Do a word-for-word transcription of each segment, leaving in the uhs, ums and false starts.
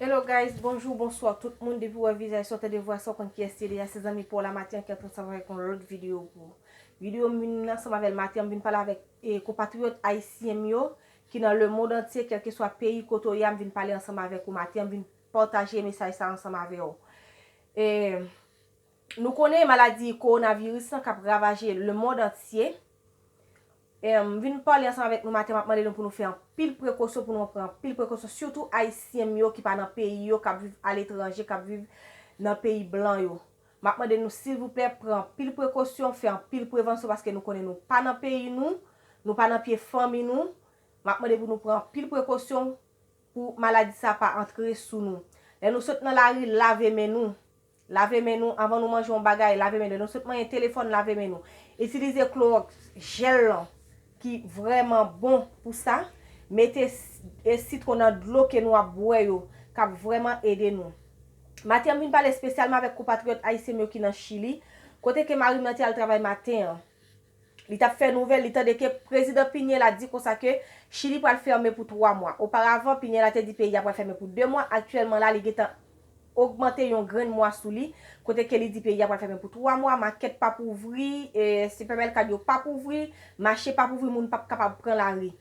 Hello guys, bonjou, bonswa tout moun. Depi w wè vizaj sa, w tande vwa sa, w konn kiyès li ye. Se zanmi pa w la, Mathian, ki antre ansanm avèk yon lòt videyo pou ou. Videyo m vin ansanm avè l maten an, m vin pale avèk e, konpatriyòt ayisyen m yo ki nan lemonn antye, kèlkeswa peyi kote w ye a, m vin pale ansanm avèk ou maten an, m vin pataje mesaj sa ansanm avè w. E, nou konnen maladi kowonaviris lan k ap ravaje lemonn antye. E, m vin pale ansanm avèk nou maten, m ap mande nou pou nou fè anpil prekosyon, pou nou pran anpil prekosyon, sitou ayisyen m yo ki pa nan peyi yo, k ap viv aletranje, k ap viv nan peyi blan yo. M ap mande nou, silvouplè, pran anpil prekosyon, fè anpil prevansyon, paske nou konnen nou pa nan peyi nou, nou pa nan pye fanmi nou. M ap mande pou nou pran anpil prekosyon pou maladi sa pa antre sou nou. Lè nou sot nan lari, lave men nou. Lave men nou anvan nou manje yon bagay, lave men nou. Lè nou sot manyen telefòn, lave men nou. Itilize klowòks jèl lan ki vrèman bon pou sa. Mete s- e sitwon nan dlo ke nou ap bwè yo, k ap vrèman ede nou. Maten an, m vin pale espesyalman avèk konpatriyòt ayisyen m yo ki nan Chili, kote ke mari m nan te al travay maten an. Li t ap fè nouvèl, li tande ke prezidan Piñera di konsa ke Chili pral fèmen pou twa mwa. Oparavan, Piñera te di peyi a pral fèmen pou de mwa. Aktyèlman la, li gentan ogmante yon grenn mwa sou li, kote ke li di peyi a pral fèmen pou twa mwa, makèt p ap ouvri, e, sipèmèkad yo p ap ouvri, mache p ap ouvri, moun p ap kapab pran lari.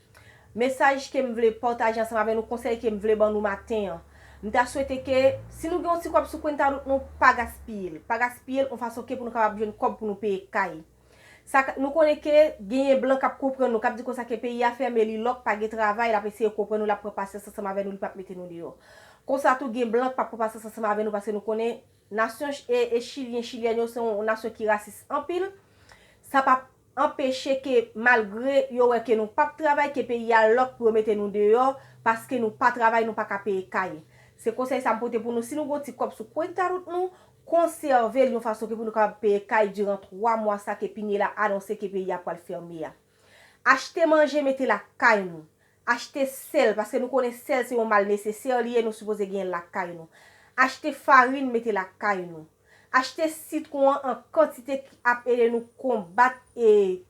Mesaj ke m vle pataje ansanm avè nou, konsèy ke m vle ban nou maten an. M ta swete ke si nou gen yon ti kòb sou kwenta nou, pa gaspiye l. Pa gaspiye l yon fason ke pou nou kapab jwenn kòb pou nou peye kay. Sa k- nou konnen ke genyen blan k ap konprann nou, k ap di konsa ke peyi a fèmen, li lòk, pa gen travay, l ap eseye konprann nou, l ap pran pasyans ansanm avè nou, li p ap mete nou deyò. Konsa tou, gen blan k p ap pran pasyans ansanm avè nou, paske nou konnen nasyon ch- e, e chilyen, chilyèn yo se yon nasyon ki rasis anpil. Sa p ap anpeche ke malgre yo wè ke nou p ap travay, ke peyi a lòk pou yo mete nou deyò, paske nou pa travay, nou pa ka peye kay. Se konsèy sa m pote pou nou. Si nou gen yon ti kòb sou kwenta nou, konsève l yon fason ke pou nou kapab peye kay diran twa mwa sa ke Piñera anonse ke peyi a pral fèmen a. Achte manje, mete lakay nou. Achte sèl, paske nou konnen sèl se yon mal nesesè li ye, nou sipoze genyen l lakay nou. Achte farin, mete lakay nou. Achte sitwon an an kantite ki ap ede nou konbat e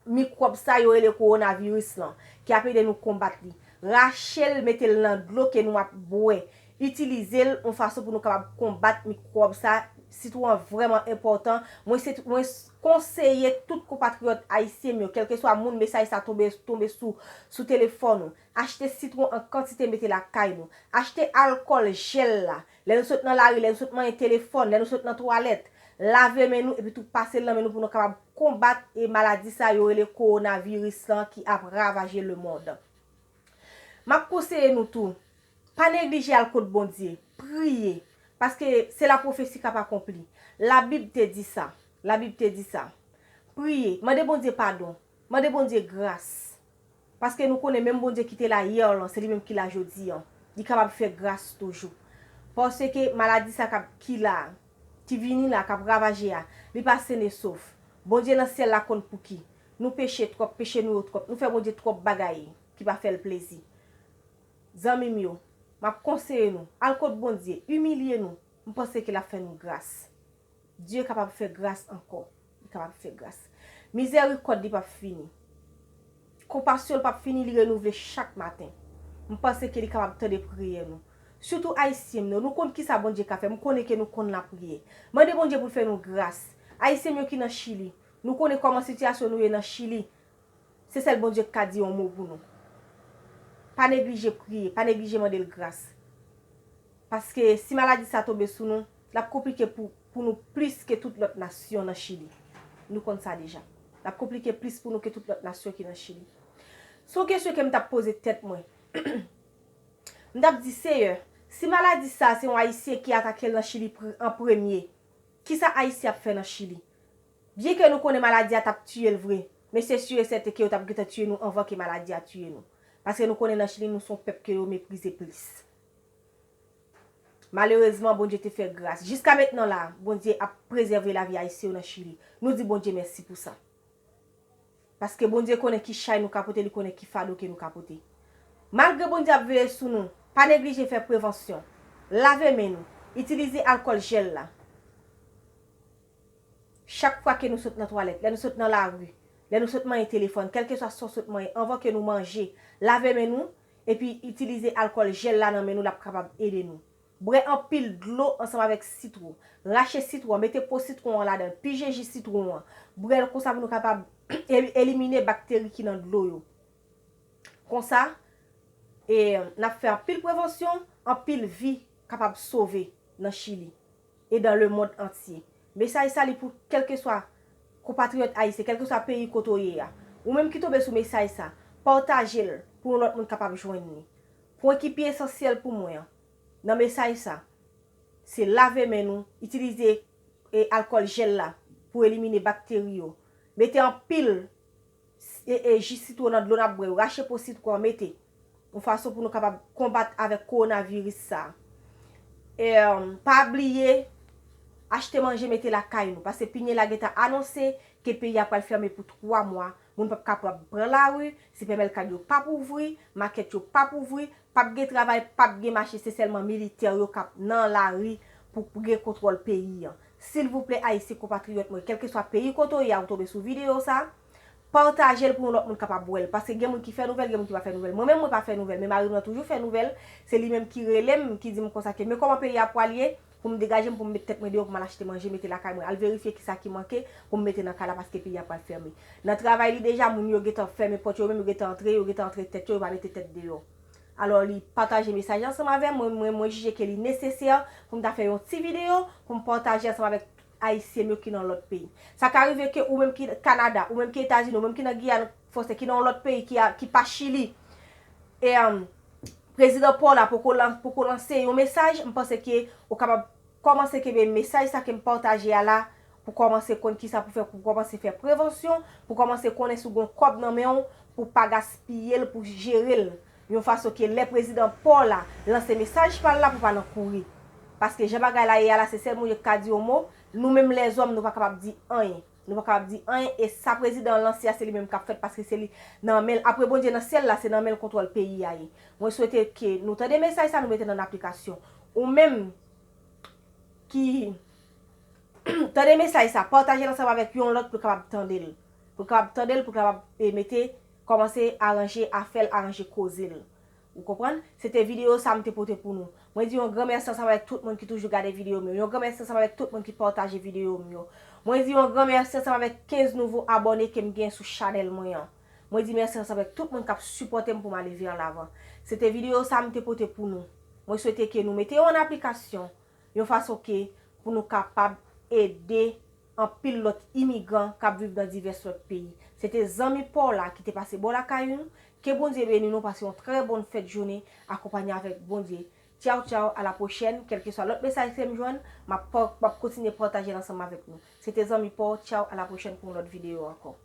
mikwòb sa yo rele kowonaviris lan, ki ap ede nou konbat li. Rache l, mete l nan dlo ke nou ap bwè. Itilize l yon fason pou nou kapab konbat mikwòb sa. Sitwon an vrèman enpòtan. Mwen se, mwen s- konseye tout konpatriyòt ayisyen m yo, kèlkeswa moun mesaj sa tonbe, tonbe sou, sou telefòn ou. Achte sitwon an kantite, mete lakay nou. Achte alkòl jèl la. Lè nou sot nan lari, lè nou sot manyen telefòn, lè nou sot nan twalèt, lave men nou epi tou pase l nan men nou pou nou kapab konbat e maladi sa yo rele kowonaviris lan ki ap ravaje lemonn. M ap konseye nou tou, pa neglije al kot Bondye, priye, paske se la pwofesi k ap akonpli. Labib te di sa, Labib te di sa. Priye, mande Bondye padon, mande Bondye gras. Paske nou konnen menm Bondye ki te la yè lan, se li menm ki la jodi an. Li kapab fè gras toujou. Paske maladi sa k ap, ki la, ki vini la, k ap ravaje a, li pa sennesof. Bondye nan syèl la konn pouki. Nou peche twòp, peche nou yo twòp. Nou fè Bondye twòp bagay ki pa fè l plezi. Zanmi m yo, m ap konseye nou, al kot Bondye, imilye nou. M panse ke l ap fè nou gras. Dye kapab fè gras ankò. Li kapab fè gras. Mizèrikòd li p ap fini. Konpasyon l p ap fini, li renouvle chak maten. M panse ke li kapab tande priyè nou. Sitou ayisyen m yo, nou konn kisa Bondye ka fè. M konnen ke nou konn lapriyè. Mande Bondye pou l fè nou gras. Ayisyen m yo ki nan Chili, nou konnen kòman sitiyasyon nou ye nan Chili. Se sèl Bondye k ka di yon mo pou nou. Pa neglije priye, pa neglije mande l gras. Paske si maladi sa tonbe sou nou, l ap konplike pou, pou nou plis ke tout lòt nasyon nan Chili. Nou konn sa deja. L ap konplike plis pou nou ke tout lòt nasyon ki nan Chili. Se yon kesyon ke m t ap poze tèt mwen. M t ap di, Seyè, si maladi sa se yon Ayisyen ki atake l nan Chili pre- an premye, kisa Ayisyen ap fè nan Chili? Byenke nou konnen maladi a t ap tiye l vre, men se si e sèten ke yo t ap gentan tiye nou anvan ke maladi a tiye nou. Paske nou konnen nan Chili, nou se yon pèp ke yo meprize plis. Malerezman, Bondye te fè gras. Jiska mentnan la, Bondye ap prezève lavi Ayisyen yo nan Chili. Nou di Bondye mèsi pou sa. Paske Bondye konnen ki chay nou ka pote, li konnen ki fado ke nou ka pote. Malgre Bondye ap veye sou nou, pa neglije fè prevansyon. Lave men nou. Itilize alkòl jèl la. Chak fwa ke nou sot nan twalèt, lè nou sot nan lari, lè nou sot manyen telefòn, kèlkeswa sa w sot manyen, anvan ke nou manje, lave men nou, epi itilize alkòl jèl la nan men nou, l ap kapab ede nou. Bwè anpil dlo ansanm avèk sitwon. Rache sitwon an, mete po sitwon an ladan l, pije ji sitwon an. Bwè l konsa pou nou kapab elimine bakteri ki nan dlo yo. Konsa, e, n ap fè anpil prevansyon, anpil vi kapab sove nan Chili e dans le monde entier. Mesaj sa li pou kèlkeswa konpatriyòt ayisyen, kèlkeswa peyi kote w ye a. Ou menm ki tonbe sou mesaj sa, pataje l pou yon lòt moun kapab jwenn li. Pwen ki pi esansyèl pou mwen an, nan mesaj sa, se lave men nou, itilize, e, alkòl jèl la pou elimine bakteri yo. Mete anpil, e, e, ji sitwon nan dlo n ap bwè yo, rache po sitwon an, mete. Yon fason pou nou kapab konbat avèk kowonaviris sa. E, pa bliye, achte manje mete lakay nou, paske Pinela gentan anonse ke peyi a pral fèmen pou twa mwa. Moun p ap kapab pran lari, sipèmèkad yo p ap ouvri, makèt yo p ap ouvri, p ap gen travay, p ap gen mache, se sèlman militè yo k ap nan lari pou gen kontwòl peyi an. Silvouplè, Ayisyen konpatriyòt mwen, kèlkeswa peyi kote w ye a, ou tonbe sou videyo sa, pataje l pou yon lòt moun kapab wè l. Paske gen moun ki fè nouvèl, gen moun ki pa fè nouvèl. Mwen menm, mwen pa fè nouvèl, men mari m nan toujou fè nouvèl. Se li menm ki rele m, ki di m konsa ke, men kòman peyi a pral ye, pou m degaje m, pou m met tèt mwen deyò, pou m al achte manje, mete lakay mwen, al verifye kisa ki manke, pou m mete nan kay la, paske peyi a pral fèmen. Nan travay li deja, moun yo gentan fèmen pòt yo, yo menm yo gentan antre, yo gentan antre tèt yo, yo pa mete tèt deyò. Alò, li pataje mesaj la ansanm avè m, mwen, mwen, mwen jije ke li nesesè pou m ta fè yon ti videyo, pou m pataje ansanm avèk Ayisyen m yo ki nan lòt peyi. Sa ka rive ke ou menm ki Kanada, ou menm ki Etazini, ou menm ki nan Giyàn Fransè, ki nan yon lòt peyi, ki a, ki pa Chili, e, um, prezidan pa w la poko lan-, poko lanse yon mesaj, m panse ke ou kapab kòmanse kenbe mesaj sa ke m pataje a la, pou kòmanse konn kisa pou fè, pou kòmanse fè prevansyon, pou kòmanse konnen si w gen yon kòb nan men w, pou pa gaspiye l, pou jere l yon fason ke lè prezidan pa w la lanse mesaj pa l la, pou pa nan kouri. Paske jan bagay la ye a la, se sèl moun yo ki ka di yon mo, nou menm lèzòm, nou pa kapab di anyen. Nou pa kapab di anyen, e sa prezidan an lanse a, se li menm k ap fèt, paske se li nan men l. Apre Bondye nan syèl la, se nan men l kontwòl peyi a ye. Mwen swete ke nou tande mesaj sa, nou mete l an aplikasyon. Ou menm ki tande mesaj sa, pataje l ansanm avèk yon lòt pou l kapab tande l. Pou l kapab tande l, pou l kapab, e, mete, kòmanse aranje afè l, aranje koze l. Ou konprann? Se te videyo sa m te pote pou nou. Mwen di yon gran mèsi ansanm avèk tout moun ki toujou gade videyo m yo. Yon gran mèsi ansanm avèk tout moun ki pataje videyo m yo. Mwen di yon gran mèsi ansanm avèk kenz nouvo abòne ke m gen sou chanèl mwen an. Mwen di mèsi ansanm avèk tout moun k ap sipòte m pou m ale vè lavan. Se te videyo sa m te pote pou nou. Mwen swete ke nou mete yo an aplikasyon yon fason ke pou nou kapab ede anpil lòt imigran k ap viv nan divès lòt peyi. Se te zanmi pa w la ki te pase bò lakay nou. Ke Bondye beni nou, pase yon trè bòn fèt jounen akonpanye avèk Bondye. Tchaw, tchaw, a la pwochèn. Kèlkeswa lòt mesaj ke m jwenn, m ap pa-, m ap kontinye pataje l ansanm avèk nou. Se te zanmi pa w, tchaw, a la pwochèn pou yon lòt videyo ankò.